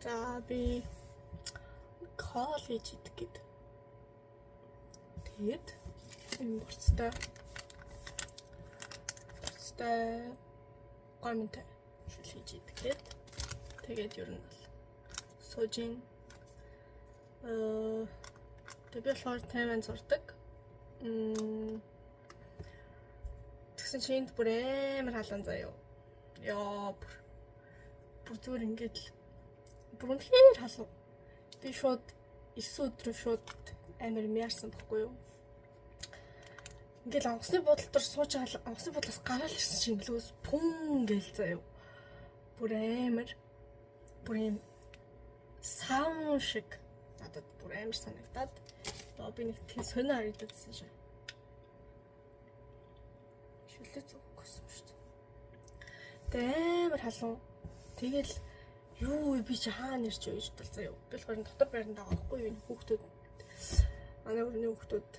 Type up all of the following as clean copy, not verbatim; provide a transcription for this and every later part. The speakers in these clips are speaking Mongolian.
За, би хоол хийж идэх гээд. Тэгээд энэ борцтой гоминтой шүл хийж идэх гээд. Тэгээд ер нь бол сууж ин. Тэгээд би болохоор Тайван сурдаг. Тэгсэн чинь энд бүр амар халуун заяа. Яа, бүр зүгээр ингээд л бүр үнэхээр халуун. Би шууд 9 өдрөө шууд амар мяарсан бохгүй юу. Ингээл онгоцны буудлын дээр сууж байгаа, онгоцны буудлаас гараал ирсэн чинь ингэлээс пүн гээл заяа. Бүр амар, бүр юм саун шиг надад бүр амар санагдаад би нэг тийм сонио харагдсан шиг. Шүлээ зүгх гэсэн шүү дээ. Тэгээ амар халуун. Тэгэл юу би чи хаана ирч вэ гэж бодол заяа. Би болохоор дотор байранд байгаа байхгүй юу, хүүхдүүд, манай өрний хүүхдүүд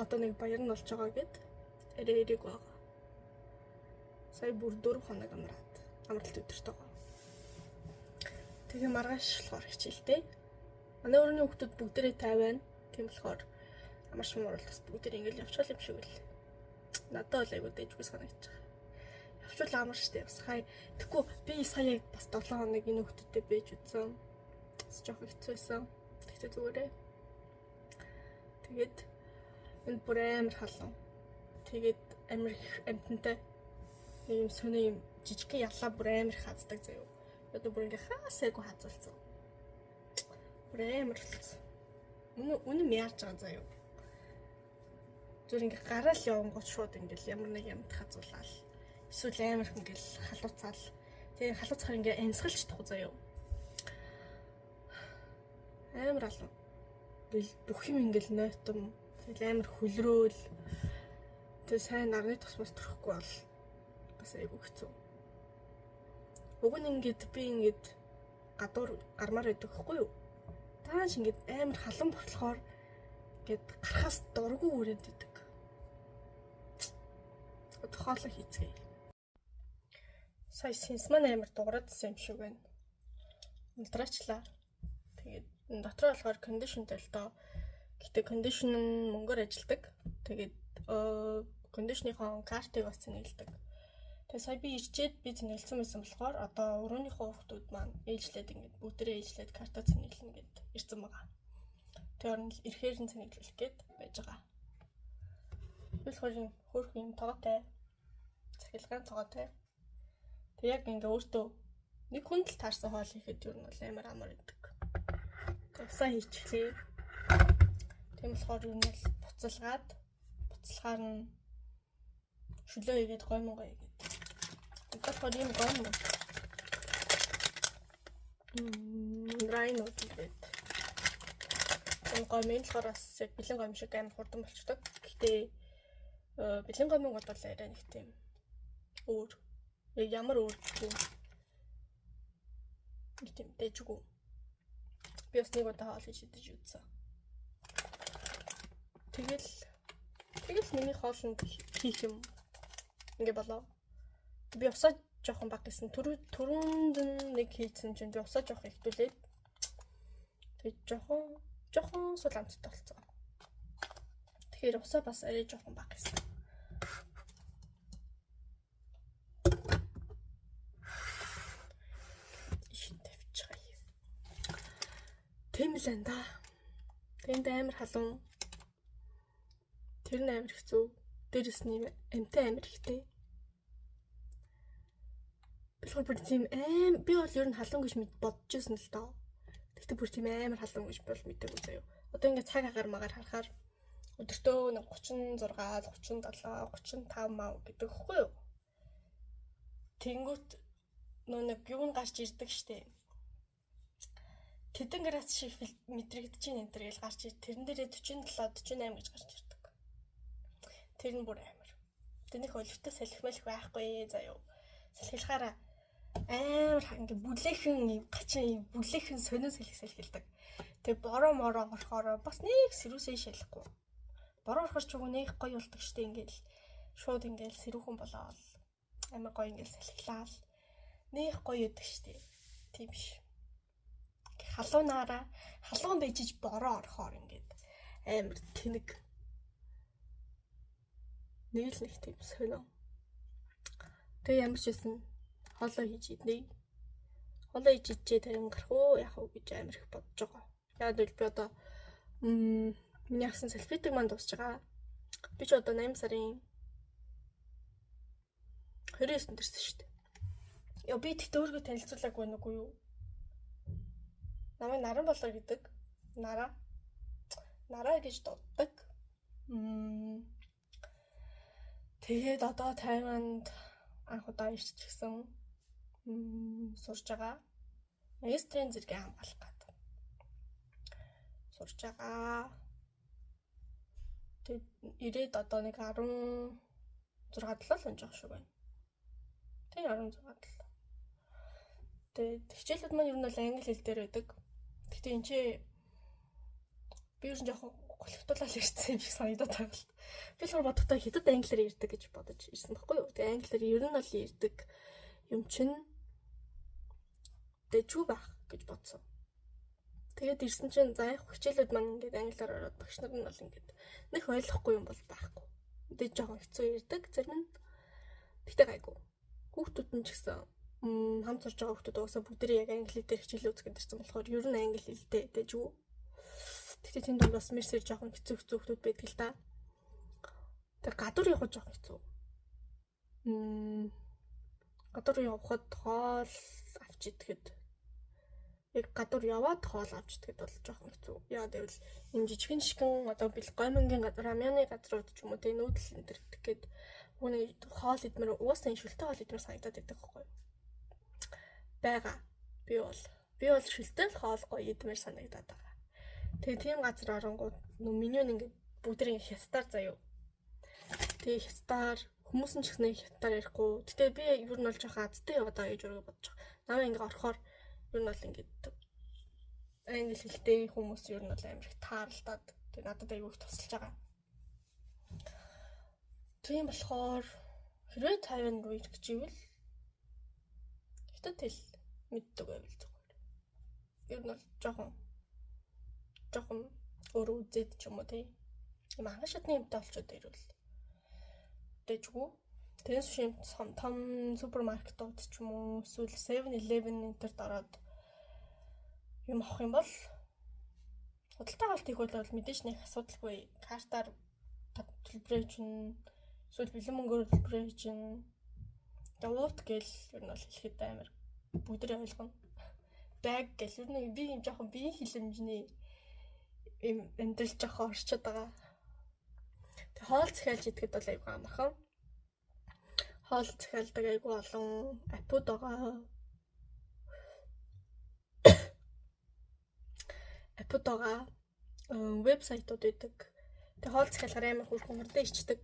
одоо нэг баяр нь болж байгаа гэд арай ирээг байгаа. Сая бүр 4 хоног амраад амралт өдөрт байгаа. Тэгээ маргааш болохоор хичээлтэй. Манай өрний хүүхдүүд бүгдээрээ 50 байна. Тийм болохоор амарч муурал бас бүгдээрээ ингээл явчихвал юм шиг үл. Надад бол айгуу дэжгүй санагдаж байгаа. Явчвал амар штэ бас хай. Тэгэхгүй би сая яг бас 7 хоног энэ хүүхдүүдтэй байж үзсэн. Бас жоох хэцүү байсан. Тэгтээ зүгээрээ. Тэгээд энд бүр амар халуун. Тэгээд амар их амтантай. Нэг юм сони юм жижигхэн яллаа бүр амар их хаздаг заяа. Одоо бүр ингээ хаасайгүй хазуулсан. Бүр амар болсон. Үнэ үнэ мяарч байгаа заяа. Зүгээр ингээ гараал явангууд шууд ингээл ямар нэг юмд хазуулаад. Эсвэл амар их ингээл халууцаал. Тэгээ халууцахаар ингээ амьсгалч чадахгүй заяа. Амар алуу. Ингээл бүх юм ингээл нойтом. Тэгэл амар хөлрөөл. Тэгээ сайн нарны тусмаас төрөхгүй бол бас айгүй хэцүү. Уг нь ингээд би ингээд гадуур гармаар байдаг хгүй юу? Тааш ингээд амар халуун болохоор ингээд гарахаас дургүй үрээд идэг. Одоо хоолой хийцгээе. Сая сэнс маань амар дугаарадсан юм шиг байна. Унтраачлаа. Тэгээд дотроо болохоор condition тэй л доо. Гэтэ condition нь мөнгөөр ажилдаг. Тэгээд condition ныхоо картыг бас цэнэглэдэг. Тэгээ сая би ирчээд би цэнэглэсэн байсан болохоор одоо өрөөнийхөө хүүхдүүд маань ээлжлээд ингээд бүгдээрээ ээлжлээд карта цэнэглэнэ гэд ирсэн байгаа. Тэр нь ирэхээр нь цэнэглэх гээд байж байгаа. Би болохоор юм хөөрхөн юм тогоотой. Цахилгаан тогоотой. Тэг яг ингээ өөртөө нэг хүнд л таарсан хоол хийхэд юу нь бол амар амар идэг. Усаа хийчихлээ. Тийм болохоор юу нь бол буцалгаад буцалгаар нь шүлөө хийгээд гоймонгоо хийгээд. Одоо болохоор ийм гоймон. Райно гэдэг. Энэ гоймон болохоор бас яг бэлэн гоймон шиг амар хурдан болчдөг. Гэхдээ бэлэн гоймон бол арай нэг тийм өөр. Яг ямар өөр гэх юм. Нэг тийм дэжгүй. Би бас нэг удаа хоол хийж идэж үзсэн. Тэгэл миний хоолнд хийх юм ингээ болоо. Би усаа жоохон баг гэсэн. Түрүүнд нэг хийсэн чинь би усаа жоохон ихтүүлээд тэг жоохон сул амттай болцсон. Тэгэхээр усаа бас арай жоохон баг гэсэн. Ишин тавьчихъя. Тийм л энэ да. Тэнд амар халуун. Тэр нь амар хэцүү. Дээрэс нь амтай амар ихтэй. Би бүр тийм аим би бол ер нь халуун гэж бодож байсан л доо. Тэгтээ бүр тийм амар халуун гэж бол мэдээгүй заяа. Одоо ингээд цаг агаар магаар харахаар өдөртөө нэг 36, 37, 35 мав гэдэг хөхгүй юу? Тэнгүүт нөө нэг юу н гарч ирдэг штэ. Тэдэн градус шиг мэдрэгдэж чинь энэ төр гэл гарч ир. Тэрэн дээрээ 47, 48 гэж гарч ирдэг. Тэр нь бүр амар. Тэнийх өлегтэй салхималх байхгүй заяа. Салхилахаараа амар ингээ бүлээхэн гачин бүлээхэн сонин салхи салхилдаг. Тэгээ бороо мороо орохоор бас нэг сэрүүсээ шалахгүй. Бороо орохоор ч үгүй нэг гоё болдог штэ, ингээл шууд ингээл сэрүүхэн болоод амар гоё ингээл салхилаал нэг гоё өгдөг штэ. Тийм биш. Халуунаараа халуун байж бороо орохоор ингээд амар тэнэг. Нэг л нэг тийм сонио. Тэгээ ямар ч байсан хоолоо хийж иднэ. Хоолоо хийж идчихээ тарин гарах уу яах уу гэж амар их бодож байгаа. Яг л би одоо миний авсан салфетик маань дуусч байгаа. Би ч одоо 8 сарын 29-нд ирсэн шүү дээ. Яа, би тэгтээ өөрийгөө танилцуулаагүй байна уу юу? Намайг Наран болоо гэдэг. Нараа. Нараа гэж дууддаг. Тэгээд одоо Тайванд анх удаа ирчихсэн. Сурж байгаа. Магистрийн зэргийг хамгаалах гээд сурж байгаа. Тэгээд ирээд одоо нэг 16 7 л унж байгаа шүү байна. Тэг 16 7. Тэгээд хичээлүүд маань ер нь бол англи хэл дээр байдаг. Гэхдээ энэ чи би ер нь жоохон голхтуулаад ирсэн юм шиг санагдаад байгаа л. Би л бодохдоо хятад англиар ярьдаг гэж бодож ирсэн байхгүй юу. Тэгээ англиар ер нь бол ярьдаг юм чинь дэжүү байх гэж бодсон. Тэгээд ирсэн чинь за яг хичээлүүд маань ингээд англиар ороод багш нар нь бол ингээд нэг ойлгохгүй юм бол байхгүй. Мэдээж жоохон хэцүү ярьдаг зарим нь. Тэгтээ гайгүй. Хүүхдүүд нь ч гэсэн хамт сурж байгаа хүүхдүүд угаасаа бүгдээрээ яг англи дээр хичээлээ үзэх гэдэрсэн болохоор ер нь англи хэлтэй дэжүү. Тэгтээ тэнд дунд бас мерсэр жоохон хэцүү хэцүү хүүхдүүд байдаг л та. Тэг гадуур явах жоохон хэцүү. Гадуур явхад хоол авч идэхэд яг гадуур яваад хоол авч идэхэд бол жоохон хэцүү. Яа гэвэл юм жижигэн шигэн одоо бил гоймонгийн газар, рамяны газрууд ч юм уу тэ нүүдэл энэ төр гээд үүний хоол идмээр угаасаа энэ шүлтэй хоол идмээр санагдаад байдаг байхгүй юу? Бага. Би бол шүлтэй л хоол гоё идмээр санагдаад байгаа. Тэгээ тийм газар оронгууд нөө меню нь ингээд бүгдэрийн хятадаар заяа. Тэгээ хятадаар хүмүүс нь ч гэсэн хятадаар ярихгүй. Гэтэ би ер нь бол жоохон азтай яваад байгаа гэж өөрөө бодож байгаа. Намайг ингээд орохоор ер нь бол ингээд англи хэлтэй хүмүүс ер нь бол амар их тааралдаад тэг надад аягүй их тусалж байгаа. Тийм болохоор хэрвээ Тайван руу ирэх гэж ивэл хятад хэл мэддэг байвал зүгээр. Ер нь бол жоохон өөрөө үзээд ч юм уу тий. Юм анхан шатны юмтай олчод ирвэл дэжгүй. Тэрнээс биш юм том супермаркетууд ч юм уу эсвэл 7-Eleven энтерт ороод юм авах юм бол худалдаа авалт хийх бол мэдээж нэг асуудалгүй. Картаар төлбөрөө чинь эсвэл бэлэн мөнгөөр төлбөрөө чинь тэгээ уут гэл ер нь бол хэлэхэд амар бүгдээ ойлгоно. Баг гэл ер нь би юм жоохон биеийн хилэмжний юм амьдрал жоохон орчод байгаа. Тэг хоол захиалж идэхэд бол айгүй амархан. Хоол захиалдаг айгүй олон апууд байгаа. Апууд байгаа. Вебсайтууд байдаг. Тэг хоол захиалгаар амар хөрхөн хурдан ичдэг.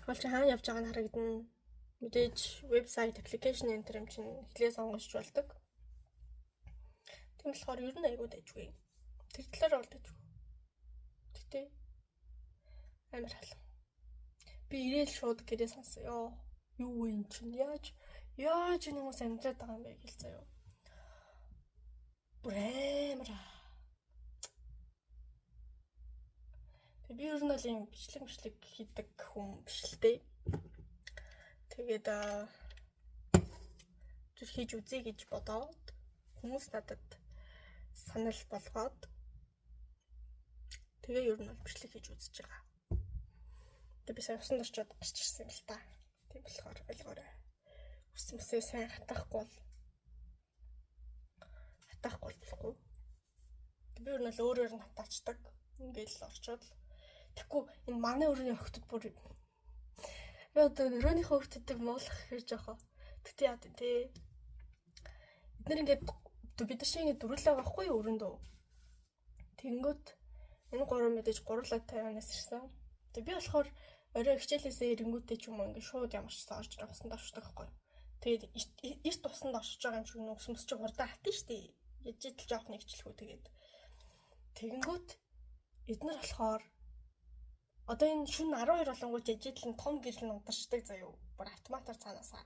Хоол чи хаана явж байгааг нь харагдана. Мэдээж вебсайт, аппликейшн энэ төр юм чинь хэлээ сонгож болдог. Тийм болохоор ер нь айгүй дайжгүй. Тэр талаар бол дайжгүй. Гэтэ амар халуун. Би ирээл шууд гэрээ сонсон. Йоо, юу вэ эн чинь? Яаж энэ хүмүүс амьдраад байгаа юм бэ гэл заяа. Бүр амар. Тэг би ер нь бол юм бичлэг хийдэг хүн биш л дээ. Тэгээд зүр хийж үзье гэж бодоод хүмүүс надад санал болгоод тэгээ ер нь бол бичлэг хийж үзэж байгаа. Тэгээ би сая усанд орчоод гарч ирсэн юм л та. Тийм болохоор ойлгоорой. Ус мэсээ сайн хатаахгүй болохгүй. Би ер нь бол өөрөөр нь хатаачдаг. Ингээл орчоод тэгэхгүй энэ манай өрөөний охтод бүр би одоо өрөөнийхөө охтуудыг муулах гэхэр жоохон тэгтээ яа тий. Эднэр ингээд бид нар шиг ингээд дөрвөлээ байгаа хгүй юу өрөөндөө. Тэнгөт энэ гурван мэдээж гурлаа Тайванаас ирсэн. Тэгээ би болохоор орой хичээлээсээ ирэнгүүтээ ч юм уу ингээд шууд ямар ч сан орж ирэх усанд орчдөг байхгүй юу. Тэгээд эрт усанд оршиж байгаа юм шиг нөх сүмс чи хурдан хатна штэ. Яж идэл жоох нэг хичлэхүү тэгээд. Тэгэнгүүт эднэр болохоор одоо энэ шүн 12 болонгууд яж идэл нь том гэрэл нь ударчдаг заяо. Бүр автоматар цаанаасаа.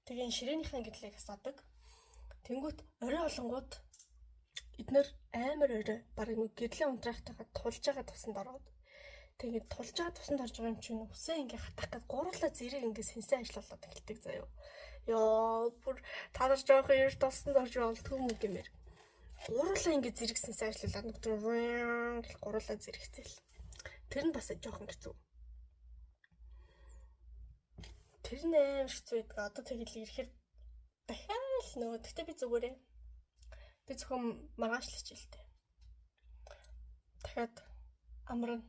Тэгээ энэ ширээнийхэн гэрлийг асаадаг. Тэнгүүт орой болонгууд Эднэр амар орой бараг нэг гэрлийн унтраахтайгаа тулж байгаа тусанд ороод тэгээд тулж байгаа тусанд орж байгаа юм чинь үсээ ингээ хатах гээд гурлаа зэрэг ингээ сэнсээ ажиллуулад эхэлдэг заяо. Йоо, бүр та нар жоохон ер тусанд орж болдгоо юм гэмээр. Гурлаа ингээ зэрэг сэнсээ ажиллуулад нүгтэр гэл гурлаа зэрэгцэл. Тэр нь бас жоохон хэцүү. Тэр нь амар хэцүү байдаг. Одоо тэгэл ирэхээр дахиад л нөгөө тэгтээ би зүгээрээ. Би зөвхөн маргааш л хичээлтэй. Дахиад амарна.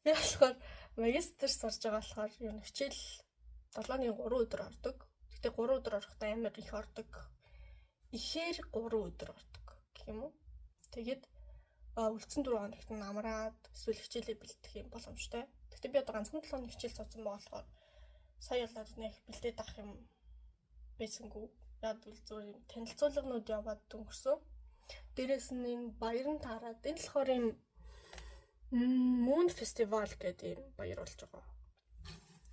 Би болохоор магистр сурж байгаа болохоор ер нь хичээл 7-ны 3 өдөр ордог. Гэтэ 3 өдөр орохдоо амар их ордог. Ихээр 3 өдөр ордог гэх юм уу. Тэгээд үлдсэн 4 хоногт нь амраад эсвэл хичээлээ бэлтгэх юм боломжтой. Гэтэ би одоо ганцхан 7 хоног хичээл цуцсан байгаа болохоор сая болоод нэг бэлдээд авах юм байсангүй. Яг л зүгээр юм танилцуулганууд яваад өнгөрсөн. Дээрээс нь энэ баяр нь таарад энэ болохоор юм Moon Festival гэдэг юм баяр болж байгаа.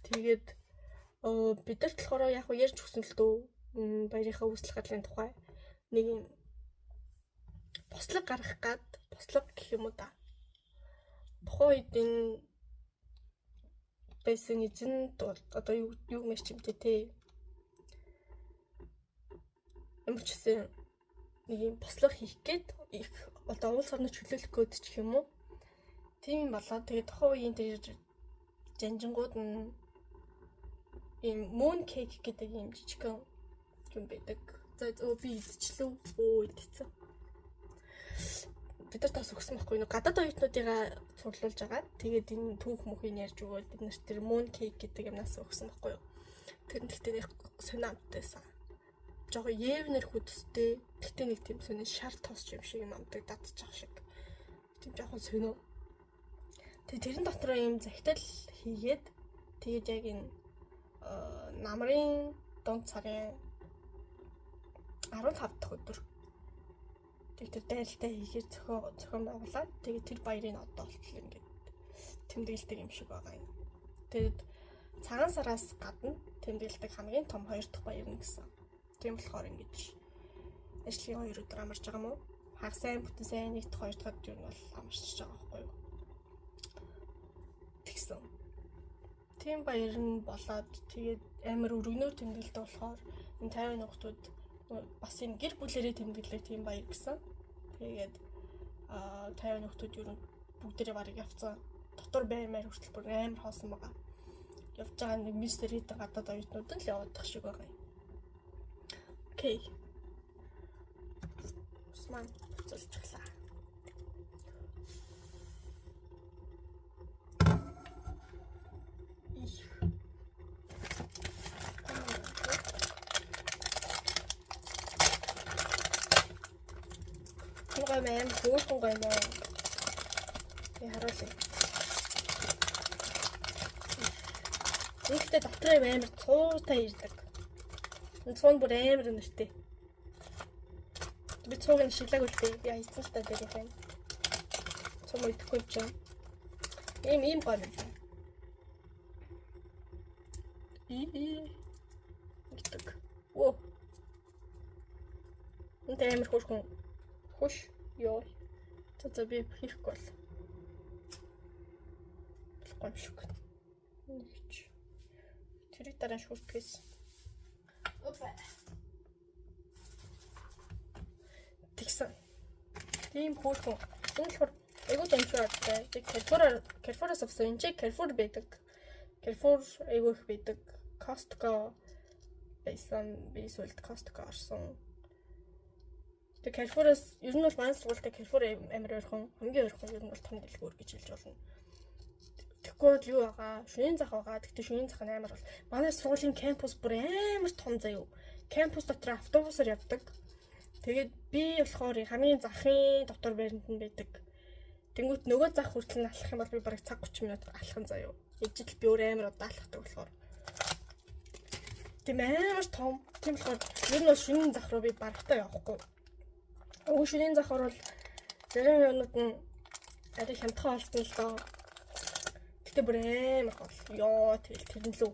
Тэгээд бид нарт болохоор яг ярьж өгсөн л дөө баярынхаа үүсэл гарлын тухай нэг юм бослог гаргах гад бослог гэх юм уу да. Тухайн үед энэ байсан эзэн одоо юу мэрч юмтэй те. Ямар ч гэсэн нэг юм бослого хийх гээд их одоо улс орныг чөлөөлөх гээд ч юм уу. Тийм болоо. Тэгээд тухайн үеийн тэр жанжингууд нь ийм moon cake гэдэг ийм жижигхэн юм байдаг. За би идчихлээ. Өө идчихсэн. Бид нар тас өгсөн байхгүй юу? Гадаад оюутнуудыгаа цуглуулж байгаа. Тэгээд энэ түүх мөхийг ярьж өгөөд бид нар тэр moon cake гэдэг юмнаас өгсөн байхгүй юу? Тэр нь тэгтээ нэг сонио амттайсан. Жохоо евнэр хүдстэй. Тэгтээ нэг тийм сонио шар тос юм шиг юм амтдаг дадчих шиг. Тийм жоохон сонио. Тэгээд тэрэн дотор ийм захидал хийгээд тэгээд яг энэ намрын дунд сарын 15 дахь өдөр тэг тэр дайралтай хийхээр зохион байгуулад тэгээд тэр баярын одоо болтол ингээд тэмдэглэдэг юм шиг байгаа юм. Тэгээд цагаан сараас гадна тэмдэглэдэг хамгийн том хоёр дахь баяр нь гэсэн. Тийм болохоор ингэж ажлын 2 өдөр амарч байгаа юм уу? Хагас сайн бүтэн сайн 1 дахь 2 дахь өдөр нь бол амарчж байгаа байхгүй юу? Тэгсэн. Тийм баяр нь болоод тэгээд амар өргөнөөр тэмдэглэдэг болохоор энэ 50 нугтууд бас юм гэр бүлэрээ тэмдэглэх тийм баяр гэсэн. Тэгээд 50 нугтууд ер нь бүгдээрээ барыг явцсан. Дотор баймаар хүртэл бүр амар хоосон байгаа. Явж байгаа нэг мистер хэдэн гадаад оюутнууд нь л яваадах шиг байгаа юм. Окей. Усман буцалчихлаа. Их. Гой мэм, хөөрхөн гой мөн. Би харуулъя. Үүнтэй дотор юм амар цуутай ирдэг. Энэ цуун бүр амар өнөртэй. Би цууг нь шилээгүй л дээ. Би хайцсан л та дээр юм. Цум идэхгүй юм чинь. Ийм гой юм. И гэдэг. Оо. Энтэй амар хөөрхөн. Хөш. Йоо. За би хийхгүй бол. Болохгүй юм шиг. Нэгч. Тэрийг дараа шүртгэс. Опа. Тэгсэн. Тийм хөөрхөн. Энэ болохоор айгуу дамжуу артай. Тэг Carrefour-аас авсан. Энд чи Carrefour байдаг. Carrefour айгуу их байдаг. Costco байсан. Би сүүлд Costco орсон. Тэг Carrefour-аас ер нь бол манай сургуультай Carrefour амар ойрхон, хамгийн ойрхон ер нь бол том дэлгүүр гэж хэлж болно. Тэгэхгүй бол юу байгаа? Шөнийн зах байгаа. Тэгтээ шөнийн зах нь амар бол. Манай сургуулийн кампус бүр амар том заяа. Кампус дотор автобусаар явдаг. Тэгээд би болохоор хамгийн захын дотор байранд нь байдаг. Тэнгүүт нөгөө зах хүртэл нь алхах юм бол би бараг цаг 30 минут алхах нь заяа. Ижил би өөр амар удаа алхдаг болохоор. Тийм амар том. Тийм болохоор ер нь бол шөнийн зах руу би барагтаа явахгүй. Уг шөнийн захаар бол зарим юмнууд нь арай хямдхан олсон л доо. Гэтэ бүр амар гол. Йоо тэгэл тэрэн лүү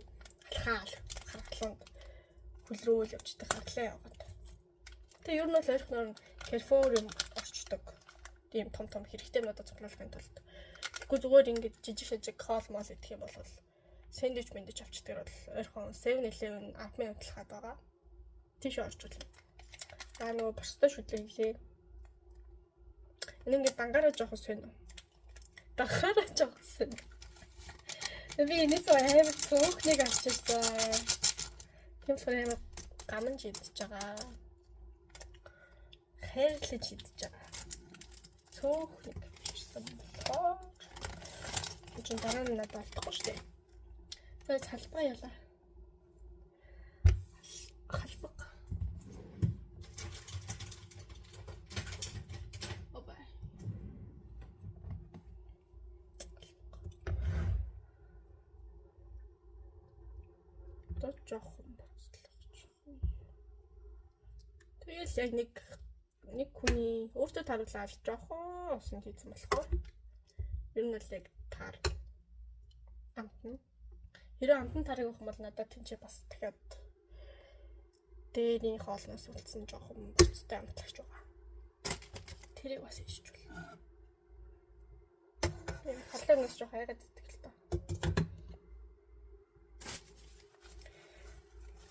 алхаал харгаланд хөлрөөл явждаг харгалаа яваад. Тэгээ ер нь бол ойрхоноор нь Carrefour юм орчдөг. Тийм том том хэрэгтэй юмнуудаа цуглуулахын тулд. Тэгэхгүй зүгээр ингээд жижиг шижиг хоол моол идэх юм бол сэндвич мэндвич авчдаг бол ойрхон 7-Eleven 10 минут л хаад байгаа. Тийш орчуулна. Аа нөгөө бостой шүлэглээ. Энэ ингээд дангаараа жоохон сонь. Дангаараа жоохон сонь. Би энэс амар цөөхнийг авчирсан. Тийм болохоор амар гамж идэж байгаа. Хайрлаж идэж байгаа. Цөөхнийг авчирсан болохоор чинь дараа нь надад олдохгүй шүү дээ. За салбаа ялаа. Халбаг. Опа. Одоо жоохон буцлах. Тэгэл яг нэг хүний өөртөө таруулаад жоохон усан хийсэн болохоор ер нь бол яг таар амтна. Хэрэв амтан тарыг өгөх юм бол надад тэнцээ бас дахиад дээрийн хоолноос үлдсэн жоохон буцтай амтлагч байгаа. Тэрийг бас ичж болно. Халуунаас жоох хайгаад идэх л тоо.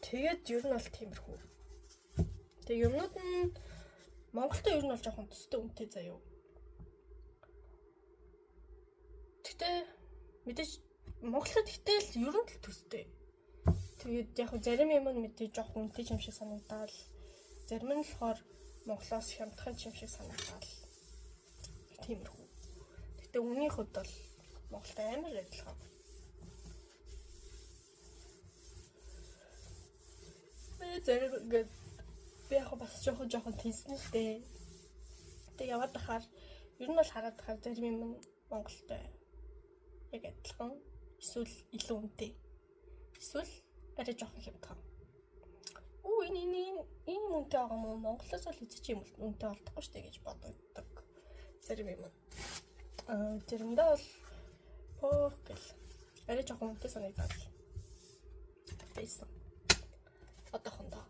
Тэгээд ер нь бол тиймэрхүү. Тэгээ юмнууд нь Монголтой ер нь бол жоохон төстэй үнэтэй заяа. Гэтэ мэдээж Монголд гэтэл ер нь л төстэй. Тэгээд яг зарим юм нь мэдээж жоохон үнэтэй юм шиг санагдаад, зарим нь болохоор Монголоос хямдхан юм шиг санагдаад тиймэрхүү. Гэтэ үнийн хувьд бол Монголд амар адилхан. Зарим ингээд би яг бас жоохон тэнсэн л дээ. Тэг яваад тахаар ер нь бол хараад тахаар зарим юм нь Монголтой яг адилхан. Эсвэл илүү үнэтэй. Эсвэл арай жоохон хямдхан. Үу энэ энэ үнэтэй байгаа юм уу? Монголоос бол эзэж юм үнэтэй болдохгүй шүү дээ гэж бодогддог. Зарим юм. Аа заримдаа бол пох гэл арай жоохон үнэтэй санагдаад байсан. Одоохондоо.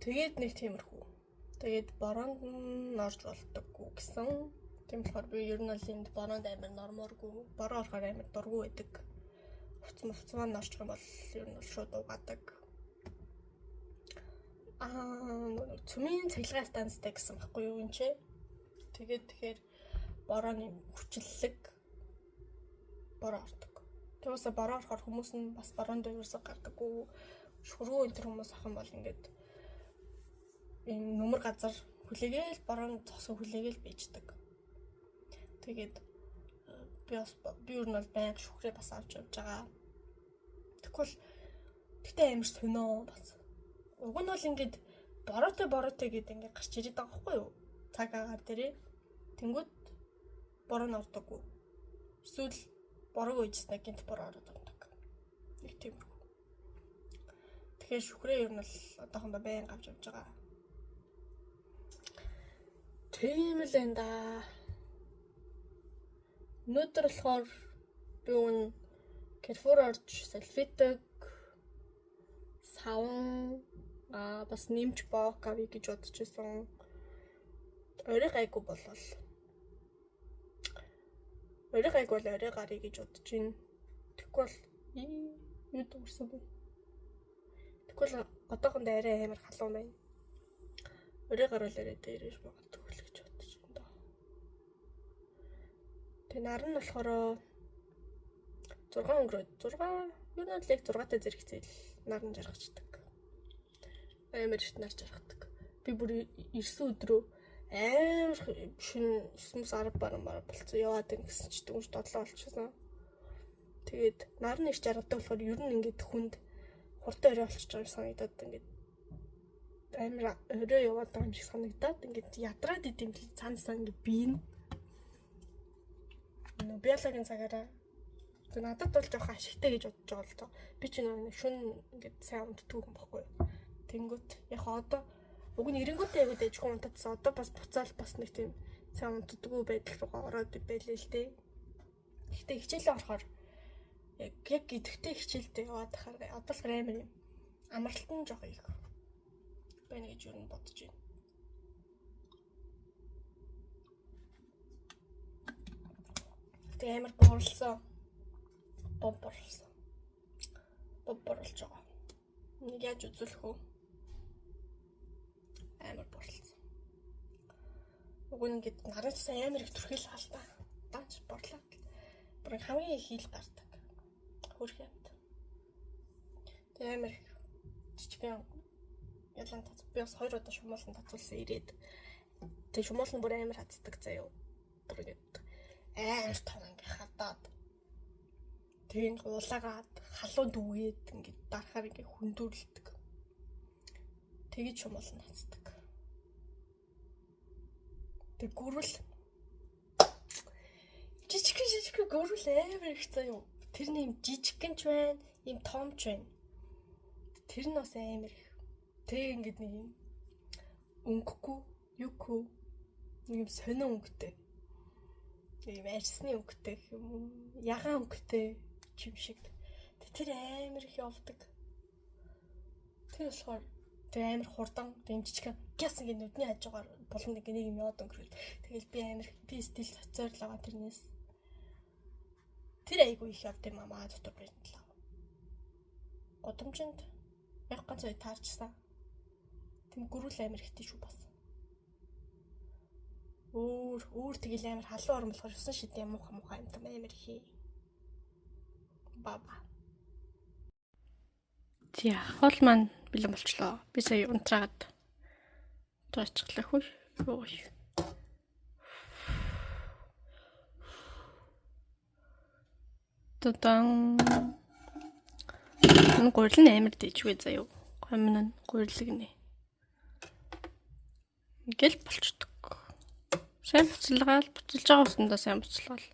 Тэгээд нэг тиймэрхүү. Тэгээд бороонд нь орж болдоггүй гэсэн. Тийм болохоор би ер нь бол энд бороонд амар нормооргүй, бороо орохоор амар дургүй байдаг. Хувц маань орчих юм бол ер нь бол шууд угаадаг. Аа цөмийн цахилгаан станцтай гэсэн баггүй юу энэ ч. Тэгээд тэгэхээр борооны хүчлэлэг бороо ордог. Тэгвээс бороо орохоор хүмүүс нь бас бороонд ерөөсөө гардаггүй. Шүргүү энэ төр хүмүүс ах юм бол ингээд ийм нүмер газар хүлээгээл борон зогсоо хүлээгээл бийждэг. Тэгээд би ер нь бол байнга шүхрээ бас авч явж байгаа. Тэгвэл тэгтээ амар сонио бас. Уг нь бол ингээд бороотой гэд ингээд гарч ирээд байгаа байхгүй юу? Цаг агаар дээрээ. Тэнгүүд бороо нь ордоггүй. Эсвэл бороог үйжснэ гинт бороо ороод ордог. Нэг тиймэрхүү. Тэгэхээр шүхрээ ер нь бол одоохондоо байнга авч явж байгаа. Тийм л энэ да. Өнөөдөр болохоор би үн Carrefour орж салфетик, савн бас нэмж бок авъя гэж бодож байсан. Орой гайгүй болвол орой гайгүй бол орой гаръя гэж бодож байна. Тэгэхгүй бол юу дурсан бэ? Тэгэхгүй бол одоохондоо арай амар халуун байна. Орой гарвал арай дээрэж магадгүй л гэж бодож байна доо. Тэгээ нар нь болохоор 6 өнгөрөөд 6 ер нь л яг 6-тай зэрэгцээл нар нь жаргачдаг. Амар их нар жаргадаг. Би бүр ирсэн өдрөө амар шин 9-10 баран болцсон яваад ин гэсэн чи дөнгөж додлоо болчихсон. Тэгээд нар нь их жаргадаг болохоор ер нь ингээд хүнд хурдан орой болчихж байгаа юм санагдаад ингээд амар орой яваад байгаа юм шиг санагдаад ингээд ядраад идэм бил цаанасаа ингээд биен. Нөө биологийн цагаараа тэг надад бол жоохон ашигтай гэж бодож байгаа л доо. Би ч нөө шүн ингээд сайн унтдаггүй юм баггүй. Тэнгүүт яг одоо уг нь эренгүүтээ айгуу дэжгүй унтадсан. Одоо бас буцаал бас нэг тийм сайн унтдаггүй байдал руугаа ороод байлээ л дээ. Гэхдээ хичээлээ орохоор Яг идэвхтэй хичээлдээ яваад тахаар одоо л амар юм. Амралт нь жоох их байна гэж юу н бодож байна. Тэг амар буурлсан. Буурлсан. Буурлж байгаа. Нэг яаж үзүүлэх вэ? Амар буурлсан. Уг нь ингээд нарын цус амар их түрхэл хаалтаа. Даанч борлоо. Бүр хамгийн их хил гардаг. Хөрх юмт. Тэг амар их жижигэн ялан тац. Би бас 2 удаа шумуулан татуулсан ирээд. Тэг шумуулан бүр амар хацдаг заяо. Бүр ингээд амар том ингээд хадаад. Тэг ингээд улаагаад халуун дүүгээд ингээд дарахаар ингээд хүндүрлдэг. Тэгэж шумуулан хацдаг. Тэг гүрвэл жижигхэн гүрвэл амар их заяо. Тэр нь юм жижигхэн ч байна, юм том ч байна. Тэр нь бас амар их. Тэг ингээд нэг юм өнгөгүй, юугүй нэг юм сонин өнгөтэй. Нэг юм арьсны өнгөтэй юм уу, ягаан өнгөтэй юм шиг. Тэр амар их явдаг. Тэр болохоор тэр амар хурдан, тэр жижигхэн гяс ингээд нүдний хажуугаар булан нэг юм яваад өнгөрөөл. Тэгэл би амар би стил цоцоор л байгаа тэрнээс. Тэр айгүй их явд юм аа дотор брэнд л. Гудамжинд яг ганц хоёр таарчсан. Тэм гүрүүл амар ихтэй шүү бас. Өөр тэгэл амар халуун орон болохоор 9 шидийн муухай юм том амар хий. Баба. За, хоол маань бэлэн болчлоо. Би сая унтраагаад унтраачихлаа хөө. Йоо. Тадан. Энэ гурил нь амар дэжгүй заяа. Гомн нь гурилэг нэ. Ингээл болчдөг. Сайн буцалгаал, буцалж байгаа усандаа сайн буцалгаал.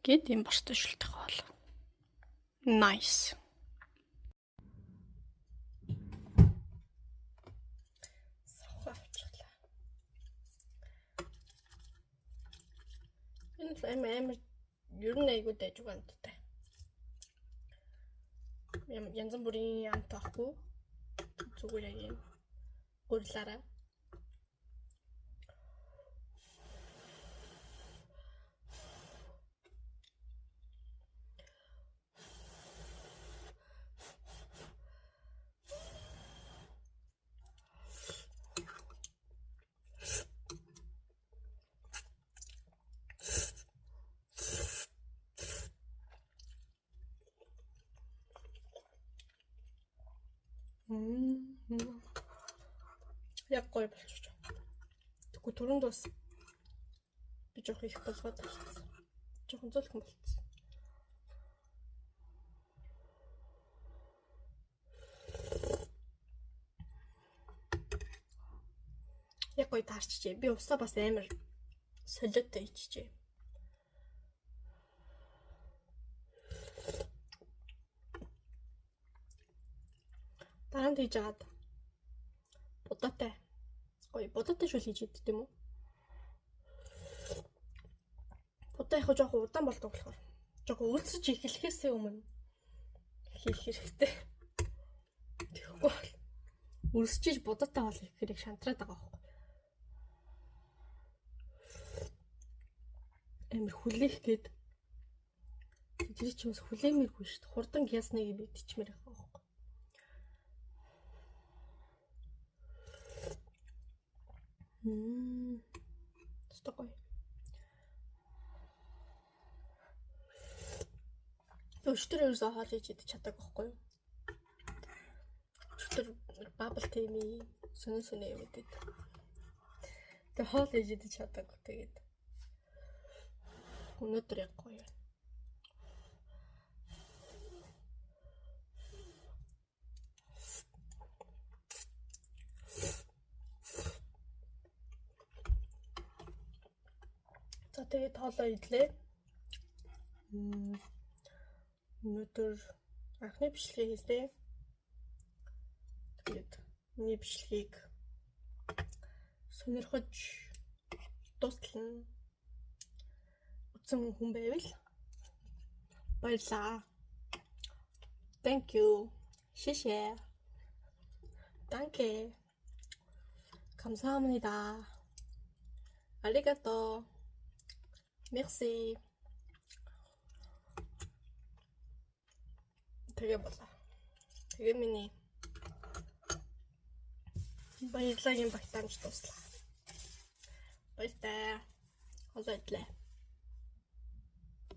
Гээд юм бортой шүлтэх хоол. Nice. Савхаа авчихлаа. Энэ амар ер нь айгүй дайжгүй амттай. Янз бүрийн амт байхгүй. Зүгээр яг юм гурилаараа. Яг гоё болчих. Тэгэхгүй түрүүнд бас би жоох их болгоод авчихсан. Жохон зөөлхөн болчихсон. Яг гоё таарчжээ. Би усаа бас амар солиотой ичжээ. Дараа нь хийж агаад будаатай. Гоё будаатай шүл хийж иддэг юм уу? Будаа яг жоохон удаан болдог болохоор жоохон өлсөж эхлэхээсээ өмнө хийх хэрэгтэй. Тэгэхгүй бол өлсөж будаатай бол их хэрэг шантраад байгаа байхгүй. Амар хүлээх гээд тэр чинь бас хүлээмээргүй шүү дээ. Хурдан гясныг юм идчихмээр байгаа байхгүй. Стогой. Гоё. Өчтөр ерөөсөө хоол хийж идэж чадаагүй байхгүй юу? Өчтөр bubble tea сонин сонин юм идэд. Тэг хоол хийж идэж чадаагүй. Тэгээд өнөөдөр яг гоё. За тэгээд хоолоо идлээ. Өнөөдөр анхны бичлэгийг хийлээ. Тэгээд миний бичлэгийг сонирхож дуустал нь үзсэн хүн байвал Баярлаа. Thank you. 谢谢. Danke. 감사합니다. Arigato. Merci. Тэгээ болоо. Тэгээ миний баярлагын багтаамж дууслаа. Баяртай. Олон идлээ.